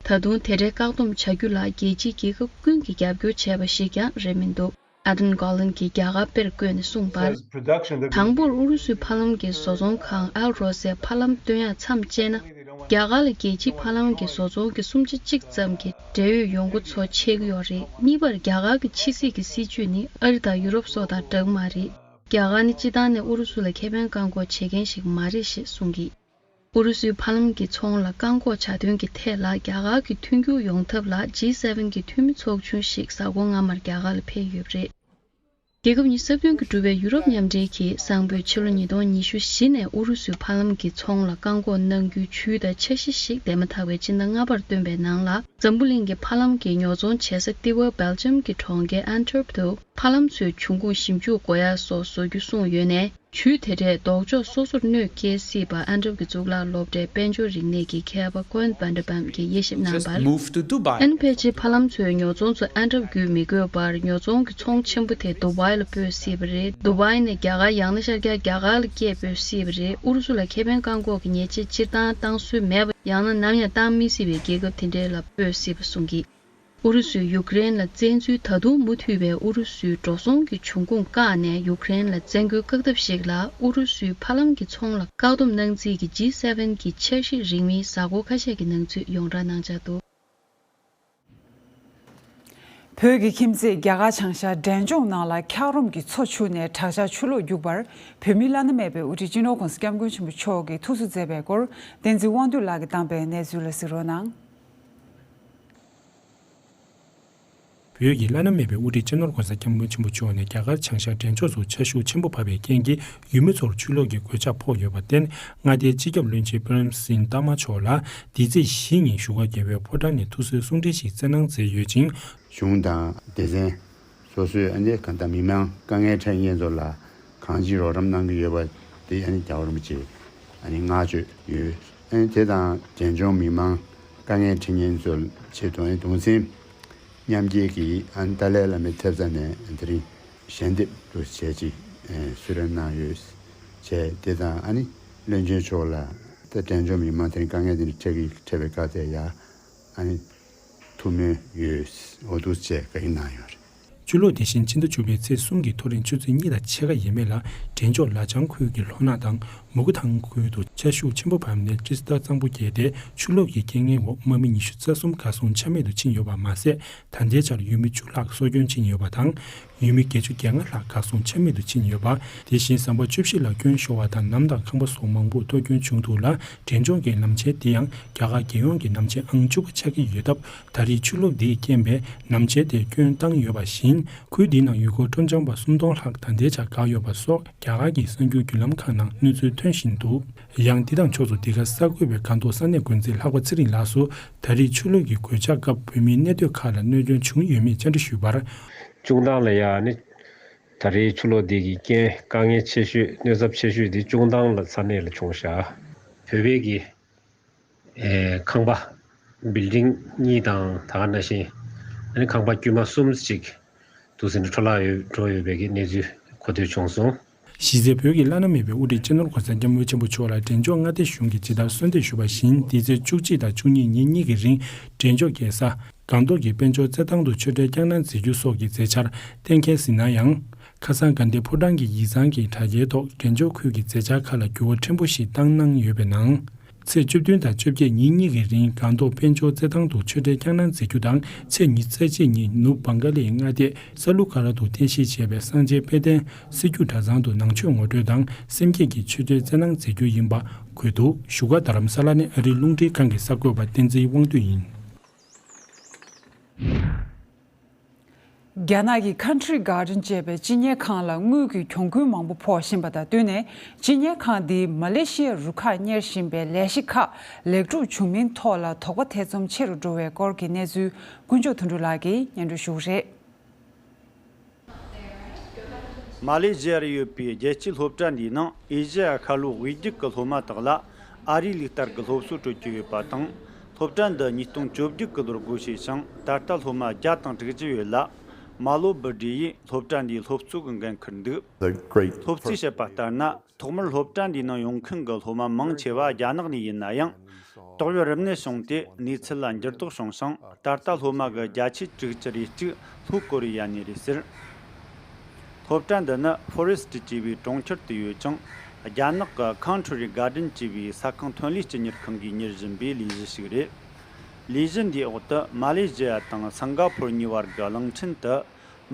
ད་དུང་དེ་འདྲའི་བཀག་སྡོམ་བྱ་རྒྱུ་ལ་རྒྱལ་སྤྱིའི་རྒྱལ་ཁབ་ཀུན་གྱིས་རྒྱབ་སྐྱོར་བྱས་པ་ཞིག་ཀྱང་རེད་མི་འདུག་ཨ་དན་གོ་ལན་གྱིས་རྒྱ་གར་དཔེར་བཀོད་ནས་གསུངས་པར། དང་པོར་ཨུ་རུ་སུའི་ཕ་ལམ་གྱི་བཟོ་ཚོང་ཁང་ཨལ་རོ་སས་ཕ་ལམ་བཏོན་ཡག་མཚམས་བཅད་ན། རྒྱ་གར་ལ་རྒྱལ་སྤྱིའི་ཕ་ལམ་གྱི་བཟོ་ཚོང་གི་སུམ་ཆ་གཅིག་ཙམ་གྱི་འབྲེལ་ཡོད་ཡོང་སྒོ་ཚོ་ཆད་ཀྱི་ཡོད་རེད། གཉིས་པར་རྒྱ་གར་གྱི་ཕྱི་སྲིད་ཀྱི་སྲིད་ཇུས་ནི་ཨ་རི་དང་ཡུ་རོབ་སོགས་དང་འདྲ་གི་མ་རེད། རྒྱ་གར་ནི་སྤྱི་བཏང་ནས་ཨུ་རུ་སུ་ལ་ཁེ་ཕན་བཀག་འགོག་བྱེད་མཁན་ཞིག་མ་རེད་ཞེས་གསུངས་ཀྱིས། ཨུ་རུ་སུའི་ཕ་ལམ་གྱི་ཚོང་ལ་བཀག་འགོག་བྱ་དོན་གྱི་ཐད་ལ་རྒྱ་གར་གྱི་མཐུན་འགྱུར་ཡོང་ཐབས་ལ་ཇི་སེ་ཝེན་གྱི་འཐུས་མི་ཚོགས་ཆུང་ཞིག་གཟའ་འཁོར་སྔ་མར་རྒྱ་གར་ལ་ཕེབས་ཡོད་པ་རེད། རྒྱལ་ཁབ་ཉི་ཤུ་རྩ་བདུན་གྱིས་གྲུབ་པའི་ཡུ་རོབ་མཉམ་འབྲེལ་གྱིས་སང་ཕོད་ཕྱི་ལོ་ཉིས་སྟོང་ཉི་ཤུ་བཞི་ནས་ཨུ་རུ་སུའི་ཕ་ལམ་གྱི་ཚོང་ལ་བཀག་འགོག་གནང་རྒྱུའི་ཇུས་དང་འཆར་གཞི་ཞིག་འདས་མ་ཐག་པའི་ཕྱི་ཟླ་ལྔ་པར་བཏོན་པའི་ནང་ལ། འཛམ་བུ་གླིང་གི་ཕ་ལམ་གྱི་ཉོ་ཚོང་བྱེད་ས་ལྟེ་བ་སྦེལ་ཇམ་གྱི་གྲོང་ཁྱེར་ཨན་ཊརབ་ཏུ་ཕ་ལམ་ཚོའི་འབྱུང་ཁུངས་ཞིབ་འཇུག་དགོས་ཡ་སོགས་བཟོ་རྒྱུ་གསུངས་ཡོད་ནས། ཇུས་དེ་འདྲས་ལྡོག་ཕྱོགས་སོ་སོར་གནོད་སྐྱེལ་སྲིད་པ་ཨན་ཌབ་ཀྱི་གཙུག་ལག་སློབ་གྲྭའི་དཔལ་འབྱོར་རིག་གནས་ཀྱི་མཁས་པ་ཀོན་ཝན་ཌ་བམ་གྱིས་དབྱེ་ཞིབ་གནང་བར། ཨན་ཕལ་ཆེར་ཕ་ལམ་ཚོའི་ཉོ་ཚོང་ཚོ་ཨན་ཌབ་བརྒྱུད་མི་དགོས་པར་ཉོ་ཚོང་གི་ཚོང་ཆེན་པོ་དེ་དུ་བྷའི་ལ་སྤོས་སྲིད་པ་རེད། དུ་བྷའི་ནས་རྒྱ་གར་ཡང་ན་ཤར་རྒྱག་རྒྱ་གར་ལ་སྐད་སྤོས་སྲིད་པ་རེད། ཨུ་རུ་སུ་ལ་ཁེ་ཕན་བཀག་འགོག་གི་ཉེས་ཆད་སྤྱིར་བཏང་བཏང་སྲོལ་མེད་པ་ཡང་ན་ནམ་ཡང་བཏང་མི་སྲིད་པའི་རྒྱལ་ཁབ་དེ་འདྲའི་ལ་སྤོས་སྲིད་པ་གསུང་གིས། ཨུ་རུ་སུས་ཡུཀ་རེན་ལ་བཙན་འཛུལ། ད་དུང་མུ་མཐུད་པའི་ཨུ་རུ་སུའི་འགྲོ་སོང་གི་འབྱུང་ཁུངས་བཀག་ནས་ཡུཀ་རེན་ལ་བཙན་རྒོལ་བཀག་ཐབས་ཤིག་ལ་ཨུ་རུ་སུའི་ཕ་ལམ་གྱི་ཚོང་ལ་བཀག་སྡོམ་གནང་རྩིས་ཀྱི་ཇི་སེ་ཝེན་གྱི་འཆར་གཞི་རིང་མིན་གཟའ་འཁོར་ཁ་ཤས་ཀྱི་ནང་ཚུད་ཡོངས་བསྒྲགས་གནང་འཆར་འདུག། བོད་ཀྱི་ཁྱིམ་མཚེས་རྒྱ་གར་བྱང་ཤར་འབྲས་ལྗོངས་ནང་ལ་འཁྱགས་རོམ་གྱི་མཚོ་འཆུ་ནས་དྲག་ཆར་ཆུ་ལོག་རྒྱུག་པར་བོད་མིའི་བླ་ན་མེད་པའི་དབུ་ཁྲིད་སྤྱི་ནོར་༸གོང་ས་༸སྐྱབས་མགོན་ཆེན་པོ་མཆོག་གིས་ཐུགས་གསོ་མཛད་པའི་སྐོར་བསྟན་འཛིན་དབང་འདུས་ལགས་ཀྱིས་བཏང་པའི་གནས་ཚུལ་ལ་གཟིགས་རོགས་གནང་། བོད་ཀྱི་བླ་ན་མེད་པའི་དབུ་ཁྲིད་སྤྱི་ནོར་༸གོང་ས་༸སྐྱབས་མགོན་ཆེན་པོ་མཆོག་ནས་རྒྱ་གར་བྱང་ཤར་འབྲས་ལྗོངས་སུ་ཆར་ཤུགས་ཆེན་པོ་བབས་པའི་རྐྱེན་གྱིས་ཡུལ་མི་ཚོར་ཆུ་ལོག་གི་གོད་ཆག་ཕོག་ཡོད་པར་བརྟེན། མངའ་སྡེའི་སྤྱི་ཁྱབ་བློན་ཆེན་པུ་རན་སིང་ཏཱ་མ་མཆོག་ལ་འདི་ཚེས་བཞི་ཉིན་བཞུགས་སྒར་རྒྱལ་བའི་ཕོ་བྲང་ནས་ཐུགས་གསོའི་གསུང་འཕྲིན་ཞིག་བསྩལ་གནང་མཛད་ཡོད་ཅིང་། གཞུང་དང་སྡེ་ཚན་སོ་སོས་ཨ་ནི་གང་ལྟར་མི་མང་དཀའ་ངལ་འཕྲད་མཁན་ཚོ་ལ་གང་ཅིའི་རོགས་རམ་གནང་གི་ཡོད་པ་དེ་ཨ་ནི་རྒྱལ་བ་རིན་པོ་ཆེས་ཨ་ནི་བསྔགས་བརྗོད་ཡོད། ཨ་ནི་དེ་དང་འབྲས་ལྗོངས་མི་མང་དཀའ་ངལ་འཕྲད་མཁན་ཚོའི་ཆེད་དུ་ཨ་ནི་གདུང་སེམས་མཉམ་སྐྱེད་ཀྱིས་ཨ་ནི་ཏཱ་ལའི་བླ་མའི་ཐེབས་རྩ་ནས་དེ་རིང་ཞལ་འདེབས་དུ་བྱས་ཅིག་གསོལ་རས་གནང་ཡོད། བྱས་དེ་དང་ཨ་ནི་བློན་ཆེན་མཆོག་ལ་ད་འབྲས་ལྗོངས་མི་མང་དེ་རིང་དཀའ་ངལ་དེ་འདྲ་འཕྲད་ཀྱི་འཕྲད་པའི་སྐབས་དེ་ཡ་ཨ་ནི་ཐུགས་སྨོན་ཡོད། འོ་འདུག་བྱས་བཀའ་ཡིག་གནང་ཡོད་རེད། ཆུ་ལོག་དེ་བཞིན་ཕྱི་ཟླ་བཅུ་པའི་ཚེས་གསུམ་གྱི་ཐོ་རེངས་ཆུ་ཚོད་གཉིས་དང་ཕྱེད་ཀ་ཡས་མས་ལ་འབྲས་ལྗོངས་ལ་བྱང་ཁུལ་གྱི་ལྷོ་ནག་དང་མུ་གུ་ཐང་ཁུལ་དུ་ཆར་ཤུགས་ཆེན་པོ་བབས་ནས་ཏྲི་སྟར་གཙང་པོ་རྒྱས་ཏེ་ཆུ་ལོག་གི་རྐྱེན་ངན་འོག་དམག་མི་ཉི་ཤུ་རྩ་གསུམ་གར་སོང་ཆ་མེད་དུ་ཕྱིན་ཡོད་པ་མ་ཟད། ད་ལྟའི་ཆར་ཡུལ་མི་བཅུ་ལྷག་སྲོག་སྐྱོན་ཕྱིན་ཡོད་པ་དང་། ཡུལ་མི་བརྒྱད་ཅུ་གྱ་ལྔ་ལྷག་གར་སོང་ཆ་མེད་དུ་ཕྱིན་ཡོད་པ། དེ་བཞིན་ཟམ་པ་བཅུ་བཞི་ལ་སྐྱོན་ཤོར་བ་དང་ལམ་དང་ཁང་པ་སོགས་མང་པོར་གཏོར་སྐྱོན་བྱུང་འདུག་ལ། འབྲས་ལྗོངས་ཀྱི་ལམ་ཆེན་འདི་ཡང་རྒྱ་གར་རྒྱལ་ཡོངས་ཀྱི་ལམ་ཆེན་ཨང་བཅུ་པ་ཆགས་ཀྱི་ཡོད་སྟབས། ད་རེས་ཆུ་ལོག་འདིའི་རྐྱེན་པས་ལམ་ཆེན་དེར་སྐྱོན་བཏང་ཡོད་པ་བཞིན། ཁུལ་འདི་ནང་ཡུལ་སྐོར་སྤྲོ་འཆམ་པ་སུམ་སྟོང་ལྷག་ད་ལྟའི་ཆར་འགག་ཡོད་པ་སོགས་རྒྱ་གར་གྱི་གསར་འགྱུར་བརྒྱུད་ལམ་ཁག་ནང་གནས་ཚུལ་ཐོན་བཞིན་འདུག། ཡང་འདི་དང་ཕྱོགས་སུ་འདི་ག་གསར་འགོད་པས་སྒང་ཏོག་ས་གནས་འགོ་འཛིན་ལྷག་པ་ཚེ་རིང་ལགས་སུ་ད་རེས་ཆུ་ལོག་གི་གོད་ཆག་སྐབས་བོད་མིའི་གནས་སྡོད་ཁག་ལ་གནོད་སྐྱོན་བྱུང་ཡོད་མེད་བཅར་འདྲི་ཞུས་པར། ཅུང་དྭངས་ལ་ཡ་ནི་ད་རེས་ཆུ་ལོག་འདི་གི་རྐྱེན་དཀའ་ངལ་ཆེ་ཤོས་གནོད་ཚབས་ཆེ་ཤོས་འདི་ཅུང་དྭངས་ལ་ས་གནས་ལ་བྱུང་ཤག། བོད་པའི་གི་ཨེ་ཁང་པ་བིལ་ཌིང་གཉིས་དང་ད་ག་ནང་བཞིན་ཨ་ནི་ཁང་པ་དཀྱུས་མ་གསུམ་ཅིག་འདུག་ཟེར་ནས་འཕྲོ་བརླག་ཡོད་འགྲོ་ཡོད་པའི་གི་གནས་ཚུལ་གོ་ཐོས་བྱུང་སོང་། གཞི་རྩའི་བོད་ཀྱི་བླ་ན་མེད་པའི་དབུ་ཁྲིད་སྤྱི་ནོར་༸གོང་ས་༸སྐྱབས་མགོན་ཆེན་པོ་མཆོག་ལ་འབྲས་ལྗོངས་མངའ་སྡེ་གཞུང་གིས་ཇི་ལྟར་གསོལ་འདེབས་ཞུས་པ་བཞིན། འདི་ཚེས་བཅུ་གཅིག་དང་བཅུ་གཉིས་ཉིན་གཉིས་ཀྱི་རིང་འབྲས་ལྗོངས་རྒྱལ་ས་སྒང་ཏོག་གི་དཔལ་འབྱོར་རྩེད་ཐང་དུ་ཆོས་འབྲེལ་བསྐྱངས་གནང་མཛད་རྒྱུ་སོགས་ཀྱི་མཛད་འཆར་གཏན་འཁེལ་ཟིན་ན་ཡང་། ཁ་སང་དགའ་ལྡན་ཕོ་བྲང་གི་ཡིག་ཚང་གི་དྲ་རྒྱའི་ཐོག་འབྲས་ལྗོངས་ཁུལ་གྱི་མཛད་འཆར་ཁག་ལ་འགྱུར་བ་ཕྲན་བུ་ཞིག་བཏང་གནང་ཡོད་པའི་ནང་། ཚེས་བཅུ་བདུན་དང་བཅོ་བརྒྱད་ཉིན་གཉིས་ཀྱི་རིང་སྒང་ཏོག་དཔལ་འབྱོར་རྩེད་ཐང་དུ་ཆོས་འབྲེལ་བསྐྱངས་གནང་མཛད་རྒྱུ་དང་། ཚེས་ཉི་ཤུ་རྩ་གཅིག་ཉིན་ནུབ་བང་ག་ལའི་མངའ་སྡེ་ས་ལུ་ཀ་ར་དུ་རྟེན་གཞི་བྱས་པའི་སངས་རྒྱས་དཔལ་ལྡན་སྲིད་རྒྱུད་གྲྭ་ཚང་དུ་ནང་ཆོས་ངོ་སྤྲོད་དང་སེམས་བསྐྱེད་ཀྱི་ཆོས་འབྲེལ་རྩེད་གནང་མཛད་རྒྱུ་ཡིན་པ་འཁོད་འདུག། བཞུགས་སྒར་རྡ་རམ་ས་ལ་ནས་ཨ་རིའི་རླུང་འཕྲིན་ཁང་གི་གསར་འགོད་པ་བསྟན་འཛིན་དབང་འདུས་ཡིན། རྒྱ་ནག་གི་Country Garden ཅེས་པའི་སྤྱི་གཉེར་ཁང་ལ་དངུལ་གྱི་གྱོང་གུན་མང་པོ་ཕོག་བཞིན་པ་དང་བསྟུན་ནས། སྤྱི་གཉེར་ཁང་འདིས་མ་ལེ་ཤི་ཡའི་རུ་ཁག་གཉེར་བཞིན་པའི་ལས་གཞི་ཁག་ལེགས་གྲུབ་བྱུང་མིན་ཐོག་ལ་དོགས་པ་ཐེ་ཚོམ་ཆེ་རུ་འགྲོ་བའི་སྐོར་གྱི་གནས་ཚུལ་ཀུན་མཆོག་དོན་གྲུབ་ལགས་ཀྱིས་སྙན་སྒྲོན་ཞུ་གི་རེད། མ་ལེ་ཤི་ཡར་ཡོད་པའི་རྒྱལ་སྤྱིའི་སློབ་གྲྭ་འདིའི་ནང་ཨེ་ཤེ་ཡ་ཤར་ལྷོའི་དབུས་རྒྱུད་ཀྱི་སློབ་མ་དག་ལ་ཨ་རིའི་ལུགས་ལྟར་གྱི་སློབ་གསོ་སྤྲོད་ཀྱི་ཡོད་པ་དང་། སློབ་གྲྭ་འདི་ཉིས་སྟོང་བཅོ་བརྒྱད་ཀྱི་ལོར་སྒོ་ཕྱེ་ཞིང་། ད་ལྟ་སློབ་མ་བརྒྱ་དང་དྲུག་ཅུ་ཡོད་ལ། མ་ལོ་བུ་ཌི་ཡིས་སློབ་གྲྭ་འདིའི་སློབ་གཙོ་གི་འགན་འཁུར་འདུག། སློབ་གཙོས་བཤད་པ་ལྟར་ན། ཐོག་མར་སློབ་གྲྭ་འདིའི་ནང་ཡོང་མཁན་གྱི་སློབ་མ་མང་ཆེ་བ་རྒྱ་ནག་ནས་ཡིན་ན་ཡང་། ཏོག་དབྱིབས་རིམས་ནད་བྱུང་སྟེ་གནས་ཚུལ་ལ་འགྱུར་ལྡོག་བྱུང་ཞིང་། ད་ལྟ་སློབ་མ་གི་བརྒྱ་ཆའི་དྲུག་ཅུ་རེ་གཅིག་ལྷོ་ཀོ་རི་ཡ་ནས་རེད་ཟེར། སློབ་གྲྭ་འདི་ནི་ཧྥོ་རེ་སི་ཊི་ཅེས་པའི་གྲོང་ཁྱེར་དུ་ཡོད་ཅིང་། རྒྱ་ནག་གི་Country Garden ཅེས་པའི་ས་ཁང་ཐོན་ལས་སྤྱི་གཉེར་ཁང་གིས་གཉེར་བཞིན་པའི་ལས་གཞི་ཞིག་རེད། ལས་གཞི་འདིའི་འོག་ཏུ་མ་ལེ་ཤི་ཡ་དང་སིང་ག་ཕོར་གཉིས་བར་གྱི་གླིང་ཕྲན་དུ་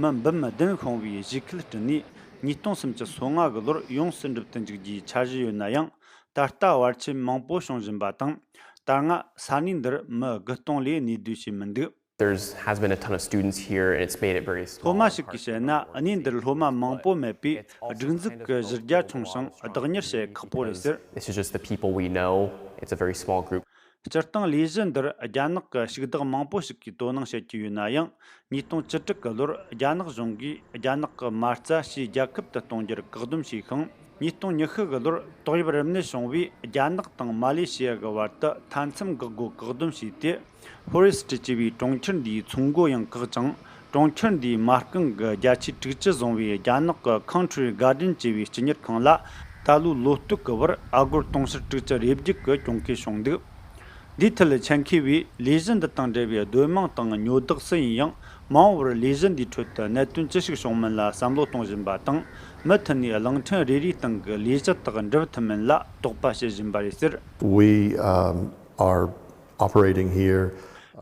མི་འབུམ་བདུན་ཤོང་བའི་གཞིས་ཁུལ་བསྐྲུན་ནས། ཉིས་སྟོང་སུམ་ཅུ་སོ་ལྔ་གི་ལོར་ཡོངས་སུ་འགྲུབ་ཏུ་འཇུག་རྒྱུའི་འཆར་གཞི་ཡོད་ན་ཡང་། ད་ལྟ་བར་ཆད་མང་པོ་བྱུང་བཞིན་པ་དང་། ད་སྔ་ས་གནས་འདིར་མི་དགུ་སྟོང་ལས་གནས་སྡོད་བྱས་མི་འདུག། There's has been a ton of students here and it's made it very small. སློབ་མ་ཞིག་གིས་བཤད་ན། གནས་འདིར་སློབ་མ་མང་པོ་མེད་པས་སྒྲིག་འཛུགས་ཀྱི་གཞི་རྒྱ་ཆུང་ཞིང་བདག་གཉེར་བྱེད་ཁག་པོ་རེད་ཟེར། This is just the people we know. It's a very small group. སྤྱིར་བཏང་ལས་གཞི་འདིར་རྒྱ་ནག་གི་ཕྱུག་བདག་མང་པོ་ཞིག་གིས་དོ་སྣང་བྱེད་ཀྱི་ཡོད་ན་ཡང་། ཉིས་སྟོང་བཅུ་དྲུག་གི་ལོར་རྒྱ་ནག་གཞུང་གིས་རྒྱ་ནག་གི་མ་རྩ་ཕྱིའི་རྒྱལ་ཁབ་ཏུ་གཏོང་རྒྱུར་བཀག་སྡོམ་བྱས་ཤིང་། ཉིས་སྟོང་ཉི་ཤུ་གི་ལོར་ཏོག་དབྱིབས་རིམས་ནད་བྱུང་བས། རྒྱ་ནག་དང་མ་ལེ་ཤི་ཡ་གི་བར་དུ་མཐའ་མཚམས་འགག་སྒོ་བཀག་སྡོམ་བྱས་ཏེ། ཧོ་རི་སི་ཊི་ཅེས་པའི་གྲོང་ཁྱེར་འདིའི་ཚོང་སྒོ་ཡང་བཀག་ཅིང་། གྲོང་ཁྱེར་འདིའི་མ་རྐང་གི་བརྒྱ་ཆ་དྲུག་ཅུ་བཟུང་བའི་རྒྱ་ནག་གི་Country Garden་ཅེས་པའི་སྤྱི་གཉེར་ཁང་ལ། ད་ལོའི་ལོ་སྟོད་ཀྱི་བར་ཨ་སྒོར་དུང་ཕྱུར་དྲུག་ཅུ་རེ་བརྒྱད་ཀྱི་གྱོང་གུན་བྱུང་འདུག་འདིའི་ཐད་ཆེད་མཁས་པས། ལས་གཞི་འདི་དང་འབྲེལ་བའི་སྡོད་དམངས་དང་ཉོ་བདག་སུ་ཡིན་ཡང་། མ་འོངས་པར་ལས་གཞི་འདིའི་ཁྲོད་དུ་གནད་དོན་ཅི་ཞིག་བྱུང་མིན་ལ་བསམ་བློ་གཏོང་བཞིན་པ་དང་། མུ་མཐུད་ནས་གླིང་ཕྲན་རེ་རེའི་སྟེང་གི་ལས་གཞི་དག་འགྲུབ་ཐུབ་མིན་ལ་དོགས་པ་བྱེད་བཞིན་པ་རེད་ཟེར། We, um, are operating here.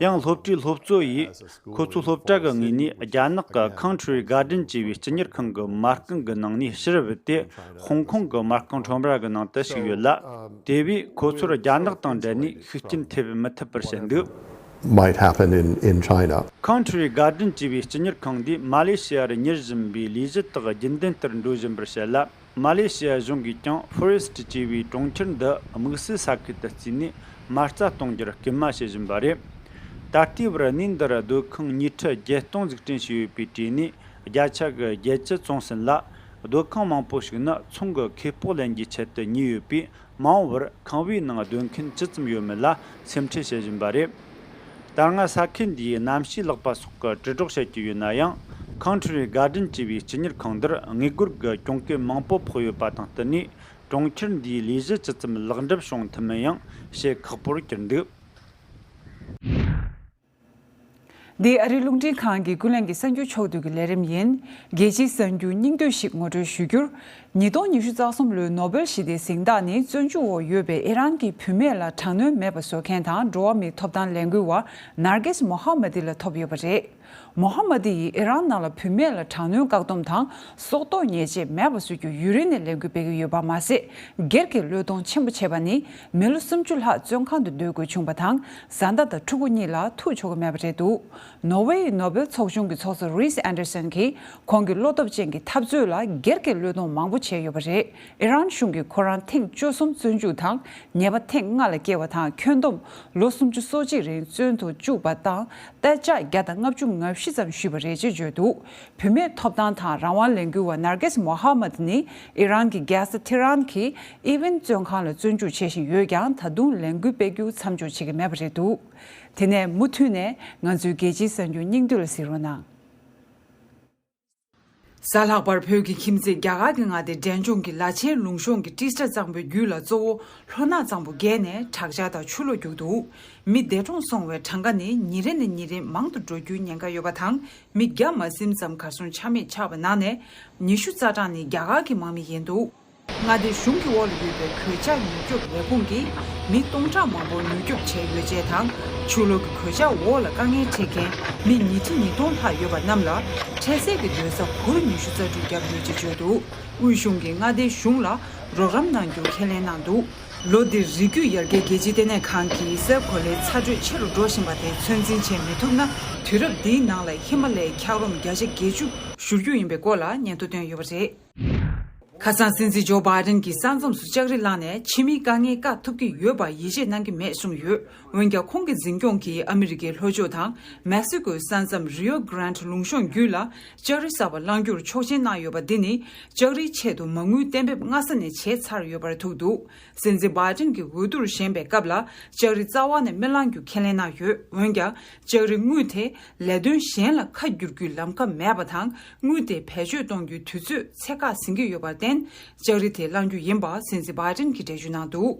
ཡང་སློབ་གྲྭའི་སློབ་གཙོ་ཡིས། ཁོ་ཚོའི་སློབ་གྲྭ་གི་ངོས་ནས་རྒྱ་ནག་གི་Country Garden་ཅེས་པའི་སྤྱི་གཉེར་ཁང་གི་མ་རྐང་གི་ནང་ནས་ཕྱིར་བུད་དེ། ཧོང་ཀོང་གི་མ་རྐང་ཁྲོམ་ར་གི་ནང་དུ་ཞུགས་ཡོད་ལ། དེ་བས་ཁོ་ཚོར་རྒྱ་ནག་དང་འབྲེལ་ནས་ཤུགས་རྐྱེན་ཐེབས་མི་ཐུབ་པར་བཤད་འདུག Might happen in, in China. Country Garden་ཅེས་པའི་སྤྱི་གཉེར་ཁང་འདིས་མ་ལེ་ཤི་ཡ་རུ་གཉེར་བཞིན་པའི་ལས་གཞི་དག་རྒྱུན་ལྡན་ལྟར་འགྲོ་བཞིན་པར་བཤད་ལ། མ་ལེ་ཤི་ཡ་གཞུང་གིས་ཀྱང་ཧོ་རི་སི་ཊི་ཅེས་པའི་གྲོང་ཁྱེར་འདི་དམིགས་བསལ་ས་ཁུལ་དུ་བརྩིས་ནས་མ་རྩ་གཏོང་རྒྱུར་སྐུལ་མ་བྱེད་བཞིན་པ་རེད། ད་ལྟའི་བར་གནས་འདིར་སྡོད་ཁང་ཉིས་ཁྲི་བརྒྱད་སྟོང་འཛུགས་སྐྲུན་བྱས་ཡོད་པའི་གྲས་ནས་བརྒྱ་ཆ་གི་བརྒྱད་ཅུ་བཙོངས་ཟིན་ལ། སྡོད་ཁང་མང་པོ་ཞིག་ནི་ཚོང་གི་ཁེ་སྤོགས་ལེན་རྒྱུའི་ཆེད་དུ་ཉོས་ཡོད་པས། མ་འོངས་པར་ཁང་བའི་ནང་སྡོད་མཁན་ཇི་ཙམ་ཡོད་མེད་ལ་སེམས་ཁྲལ་བྱེད་བཞིན་པ་རེད། ད་སྔ་ས་ཁུལ་འདིའི་གནམ་གཤིས་ལེགས་པ་སོགས་ཀྱི་དྲིལ་སྒྲོག་བྱེད་ཀྱི་ཡོད་ན་ཡང་། Country Garden་ཅེས་པའི་སྤྱི་གཉེར་ཁང་འདིར་དངུལ་སྒོར་གྱི་གྱོང་གུན་མང་པོ་ཕོག་ཡོད་པ་དང་བསྟུན་ནས། གྲོང་ཁྱེར་འདིའི་ལས་གཞི་ཇི་ཙམ་ལེགས་འགྲུབ་བྱུང་ཐུབ་མིན་ཡང་བཤད་ཁག་པོར་གྱུར་འདུག་འདི་ཨ་རིའི་རླུང་འཕྲིན་ཁང་གི་ཀུན་གླེང་གི་གསར་འགྱུར་ཕྱོགས་བསྡུས་ཀྱི་ལས་རིམ་ཡིན། རྒྱལ་སྤྱིའི་གསར་འགྱུར་སྙིང་བསྡུས་ཤིག་ངོ་སྤྲོད་ཞུ་རྒྱུར། ཉིས་སྟོང་ཉི་ཤུ་རྩ་གསུམ་ལོའི་ནོ་བེལ་ཞི་བདེའི་གཟེངས་རྟགས་ནི་བཙོན་འཇུག་འོག་ཡོད་པའི་ཨི་རན་གྱི་བུད་མེད་ལ་དྲག་གནོན་མེད་པ་བཟོ་མཁན་དང་འགྲོ་བ་མིའི་ཐོབ་ཐང་ལས་འགུལ་བ་ནར་གེས་མོ་ཧ་མ་དི་ལ་ཐོབ་ཡོད་པ་རེད། མོ་ཧ་མ་དི་ཡིས་ཨི་རན་ནང་ལ་བུད་མེད་ལ་དྲག་གནོན་བཀག་སྡོམ་དང་སྲོག་ཐོག་ཉེས་ཆད་མེད་པ་བཟོ་རྒྱུ་ཡུན་རིང་ནས་ལས་འགུལ་སྤེལ་གྱི་ཡོད་པ་མ་ཟད། སྒེར་གྱི་བློས་གཏོང་ཆེན་པོ་བྱས་པ་ནི་མི་ལོ་སུམ་ཅུ་ལྷག་བཙོན་ཁང་དུ་སྡོད་དགོས་བྱུང་བ་དང་། བཟའ་ཟླ་དང་ཕྲུ་གུ་གཉིས་ལ་ཐུག་ཆོག་གི་མེད་པ་རེད་འདུག་ནོར་ཝེ་ཡི་ནོ་བེལ་ཚོགས་ཆུང་གི་ཚོགས་གཙོ་རིས་ཨན་ཌར་སན་གྱིས་ཁོང་གི་བློ་སྟོབས་ཅན་གྱི་འཐབ་རྩོད་ལ་སྒེར་གྱི་བློས་གཏོང་མང་པོ་བྱས་ཡོད་པ་རེད། ཨི་རན་གཞུང་གིས་ཁོ་རང་ཐེངས་བཅུ་གསུམ་བཙོན་འཇུག་དང་། ཉེས་པ་ཐེངས་ལྔ་ལ་སྐྱེལ་བ་དང་། ཁྱོན་བསྡོམས་ལོ་སུམ་ཅུ་སོ་གཅིག་རིང་བཙོན་དུ་བཅུག་པ་དང་། གཏན་འཇགས་བརྒྱ་དང་ལྔ་བཅུ་ང་བཞི་ཙམ་ཞུས་པ་རེད་ཅེས་བརྗོད་འདུག་བུད་མེད་ཐོབ་ཐང་དང་རང་དབང་ལས་འགུལ་བ་ནར་གེས་མོ་ཧ་མ་དི་ནི་ཨི་རན་གྱི་རྒྱལ་ས་ཐེ་རན་གྱི་ཨི་ཝན་བཙོན་ཁང་ལ་བཙོན་འཇུག་བྱེད་བཞིན་ཡོད་ཀྱང་། ད་དུང་ལས་འགུལ་སྤེལ་རྒྱུ་མཚམས་འཇོག་བྱེད་ཀྱི་མེད་པ་རེད་འདུག་དེ་ནས་མུ་མཐུད་ནས་ང་ཚོའི་རྒྱལ་སྤྱིའི་གསར་འགྱུར་སྙིང་བསྡུས་ལ་གཟིགས་རོགས་གནང་། གཟའ་ལྷག་པར་བོད་ཀྱི་ཁྱིམ་མཚེས་རྒྱ་གར་གྱི་མངའ་སྡེ་འབྲས་ལྗོངས་ཀྱི་ལ་ཆེན་ལུང་གཤོང་གི་ཏྲི་སྟ་གཙང་པོའི་རྒྱུད་ལ་གཙོ་བོ་ལྷོ་ནག་གཙང་པོ་བརྒལ་ནས་དྲག་ཆར་དང་ཆུ་ལོག་རྒྱུག་འདུག་མི་འདས་གྲོངས་སོང་བའི་གྲངས་ཀ་ནི་ཉིན་རེ་ནས་ཉིན་རེ་མང་དུ་འགྲོ་རྒྱུའི་ཉེན་ཁ་ཡོད་པ་དང་། མི་བརྒྱ་མ་ཟིན་ཙམ་གར་སོང་ཆ་མེད་ཆགས་པའི་ནང་ནས་ཉི་ཤུ་རྩ་གྲངས་ནི་རྒྱ་གར་གྱི་དམག་མི་ཡིན་འདུག་མངའ་སྡེ་གཞུང་གི་འོག་ལ་ཡོད་པའི་གོད་ཆག་མྱུར་སྐྱོབ་ལས་ཁུངས་ཀྱིས་མི་སྟོང་ཕྲག་མང་པོར་མྱུར་སྐྱོབ་བྱས་ཡོད་ཅེས་དང་། ཆུ་ལོག་གི་གོད་ཆག་འོག་ལ་དཀའ་ངལ་འཕྲད་མཁན་མི་ཉིས་ཁྲི་ཉིས་སྟོང་ལྷག་ཡོད་པ་རྣམས་ལ་འཕྲལ་སེལ་གྱི་སྡོད་ས་གུར་ཉི་ཤུ་རྩ་དྲུག་བརྒྱབ་ཡོད་ཅེས་བརྗོད་འདུག་དབུས་གཞུང་གིས་མངའ་སྡེའི་གཞུང་ལ་རོགས་རམ་གནང་རྒྱུ་ཁས་ལེན་གནང་འདུག་ལོ་འདིར་རི་རྒྱུད་ཡར་རྒྱས་རྒྱལ་སྤྱིའི་ལྟེ་གནས་ཁང་གིས་སའི་གོ་ལའི་ཚ་དྲོད་ཆེ་རུ་འགྲོ་བཞིན་པ་དེ་ཚོད་འཛིན་བྱེད་མི་ཐུབ་ན། དུས་རབས་འདིའི་ནང་ལ་ཧི་མ་ལ་ཡའི་འཁྱགས་རོམ་བརྒྱ་ཆ་བརྒྱད་ཅུ་བཞུར་རྒྱུ་ཡིན་པའི་སྐོར་ལ་སྙན་ཐོ་བཏོན་ཡོད་པ་རེད། ཁ་སང་སྲིད་འཛིན་ཇོ་བྷའི་ཌེན་གྱིས་ས་མཚམས་སུ་ལྕགས་རི་བསླངས་ནས་ཕྱི་མིའི་དཀའ་ངལ་བཀག་ཐུབ་ཀྱི་ཡོད་པར་ཡིད་ཆེས་གནང་གི་མེད་གསུངས་ཡོད། འོན་ཀྱང་། ཁོང་གི་འཛིན་སྐྱོང་གིས་ཨ་མི་རི་ཀའི་ལྷོ་ཕྱོགས་དང་མེག་སི་ཀོའི་ས་མཚམས་རི་ཡོ་གྷ་རན་ཌི་ལུང་གཤོང་བརྒྱུད་ལ་ལྕགས་རི་གསར་པ་བསླང་རྒྱུར་ཆོག་མཆན་གནང་ཡོད་པ་འདི་ནི། ལྕགས་རིའི་ཆེད་དུ་མ་དངུལ་གཏན་འབེབས་སྔ་ས་ནས་བྱས་ཚར་ཡོད་པར་ཐུག་འདུག་སྲིད་འཛིན་བྷའི་ཌེན་གྱིས་འོས་བསྡུར་བཞེངས་པའི་སྐབས་ལ། ལྕགས་རི་རྩ་བ་ནས་མི་བསླང་རྒྱུ་ཁས་ལེན་གནང་ཡོད། འོན་ཀྱང་། ལྕགས་རི་དངུལ་དེ་ལས་དོན་གཞན་ལ་ཁ་བསྒྱུར་རྒྱུའི་ལམ་ཁ་མེད་པ་དང་། དངུལ་དེ་བེད་སྤྱོད་གཏོང་རྒྱུའི་དུས་ཚོད་ཚད་བཀག་ཟིན་གྱི་ཡོད་པར་བརྟེན། ལྕགས་རི་དེ་བསླང་རྒྱུ་ཡིན་པ་སྲིད་འཛིན་བྷའི་ཌེན་གྱིས་འགྲེལ་བརྗོད་གནང་འདུག་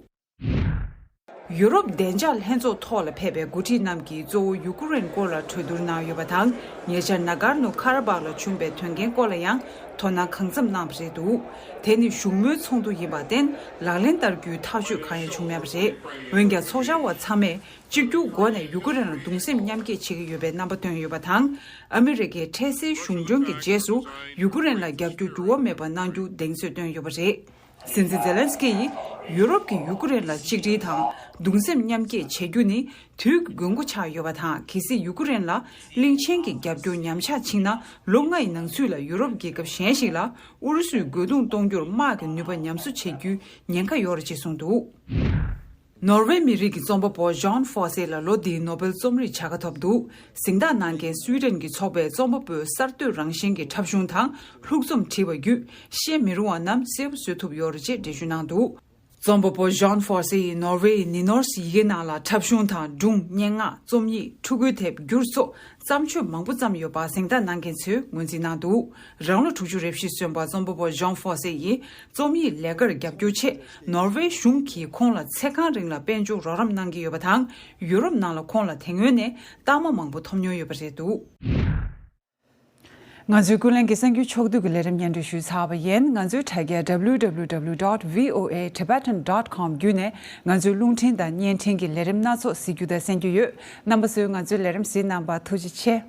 ཡུ་རོབ་བདེ་འཇགས་ལྷན་ཚོགས་ཐོག་ལ་ཕེབས་པའི་འགོ་ཁྲིད་རྣམས་ཀྱིས་གཙོ་བོ་ཡུ་ཀེ་རེན་སྐོར་ལ་གྲོས་བསྡུར་གནང་ཡོད་པ་དང་། ཉེ་ཆར་ན་གར་ནོ་ཁ་ར་བྷག་ལ་བྱུང་བའི་དོན་རྐྱེན་སྐོར་ལ་ཡང་དོ་སྣང་གང་འཚམ་གནང་བ་རེད་འདུག་དེ་ནི་བཞུགས་མོལ་ཚོགས་འདུ་ཡིན་པར་བརྟེན། ལག་ལེན་བསྟར་རྒྱུའི་ཐག་གཅོད་གང་ཡང་བྱུང་མེད་པ་རེད། འོན་ཀྱང་། ཚོགས་བཅར་བ་ཚང་མས་གཅིག་གྱུར་སྒོ་ནས་ཡུ་ཀེ་རེན་ལ་གདུང་སེམས་མཉམ་སྐྱེད་བྱེད་ཀྱི་ཡོད་པའི་རྣམ་པ་བཏོན་ཡོད་པ་དང་། ཨ་མི་རི་ཀའི་འཕྲལ་སེལ་གཞུང་འབྱོར་གྱི་རྗེས་སུ་ཡུ་ཀེ་རེན་ལ་རྒྱབ་སྐྱོར་འགྱུར་བ་མེད་པ་གནང་རྒྱུ་གདེང་ཚོད་བཏོན་ཡོད་པ་རེད། སྲིད་འཛིན་ཛེ་ལན་སི་ཀི་ཡིས་ཡུ་རོབ་ཀྱིས་ཡུ་ཀེ་རེན་ལ་གཅིག་སྒྲིལ་དང་གདུང་སེམས་མཉམ་སྐྱེད་བྱེད་རྒྱུ་ནི་དུས་ཀྱི་དགོས་མཁོ་ཆགས་ཡོད་པ་དང་། གལ་སྲིད་ཡུ་ཀེ་རེན་ལ་གླིང་ཆེན་གྱི་རྒྱབ་སྐྱོར་ཉམས་ཆག་ཕྱིན་ན། ལོ་ལྔ་ཡི་ནང་ཚུད་ལ་ཡུ་རོབ་རྒྱལ་ཁབ་གཞན་ཞིག་ལ་ཨུ་རུ་སུའི་རྒོལ་རྡུང་གཏོང་རྒྱུར་དམག་གི་ནུས་པ་ཉམས་གསོ་བྱེད་རྒྱུའི་ཉེན་ཁ་ཡོད་རེད་ཅེས་གསུངས་འདུག་ནོར་ཝེ་མི་རིགས་ཀྱི་རྩོམ་པ་པོ་ཇོན་ཧྥོ་སེ་ལ་ལོ་འདིའི་ནོ་བེལ་རྩོམ་རིག་བྱ་དགའ་ཐོབ་འདུག། གཟེངས་རྟགས་གནང་མཁན་སུའི་ཌེན་གྱི་ཚོགས་པས་རྩོམ་པ་པོའི་གསར་གཏོད་རང་བཞིན་གྱི་འཁྲབ་གཞུང་དང་ལྷུག་རྩོམ་བྲིས་པ་བརྒྱུད་བཤད་མི་རུང་བ་རྣམས་གསལ་པོ་བཟོ་ཐུབ་ཡོད་རེད་ཅེས་འགྲེལ་བརྗོད་གནང་འདུག། རྩོམ་པ་པོ་ཇོན་ཧྥོ་སེ་ཡིས་ནོར་ཝེ་ཡི་ནི་ནོར་སི་ཡི་གེ་ནང་ལ་འཁྲབ་གཞུང་དང་སྒྲུང་། སྙན་ངག་རྩོམ་ཡིག་ཕྲུ་གུའི་དེབ་བསྒྱུར་སོགས་བརྩམས་ཆོས་མང་པོ་བརྩམས་ཡོད་པ་གཟེངས་རྟགས་གནང་མཁན་ཚོས་ངོས་འཛིན་གནང་འདུག། རང་ལོ་དྲུག་ཅུ་རེ་བཞི་སོན་པ་རྩོམ་པ་པོ་ཇོན་ཧྥོ་སེ་ཡིས་རྩོམ་ཡིག་ལས་ཀར་རྒྱབ་སྐྱོར་ཆེད་ནོར་ཝེ་གཞུང་གིས་ཁོང་ལ་ཚེ་གང་རིང་ལ་དཔལ་འབྱོར་རོགས་རམ་གནང་གི་ཡོད་པ་དང་། ཡུ་རོབ་ནང་ལ་ཁོང་ལ་དེ་སྔོན་ནས་རྟགས་མ་མང་པོ་ཐོབ་མྱོང་ཡོད་པ་རེད་འདུག། ང་ཚོའི་ཀུན་གླེང་གི་གསར་འགྱུར་ཕྱོགས་བསྡུས་ཀྱི་ལས་རིམ་སྙན་སྒྲོན་ཞུས་ཚར་བ་ཡིན། ང་ཚོའི་དྲ་རྒྱ་W W W dot V O A Tibetan dot com བརྒྱུད་ནས་ང་ཚོའི་རླུང་འཕྲིན་དང་བརྙན་འཕྲིན་གྱི་ལས་རིམ་སྣ་ཚོགས་གཟིགས་རྒྱུ་དང་གསན་རྒྱུ་ཡོད། རྣམ་པ་ཚོས་ང་ཚོའི་ལས་རིམ་གཟིགས་གནང་བར་ཐུགས་རྗེ་ཆེ།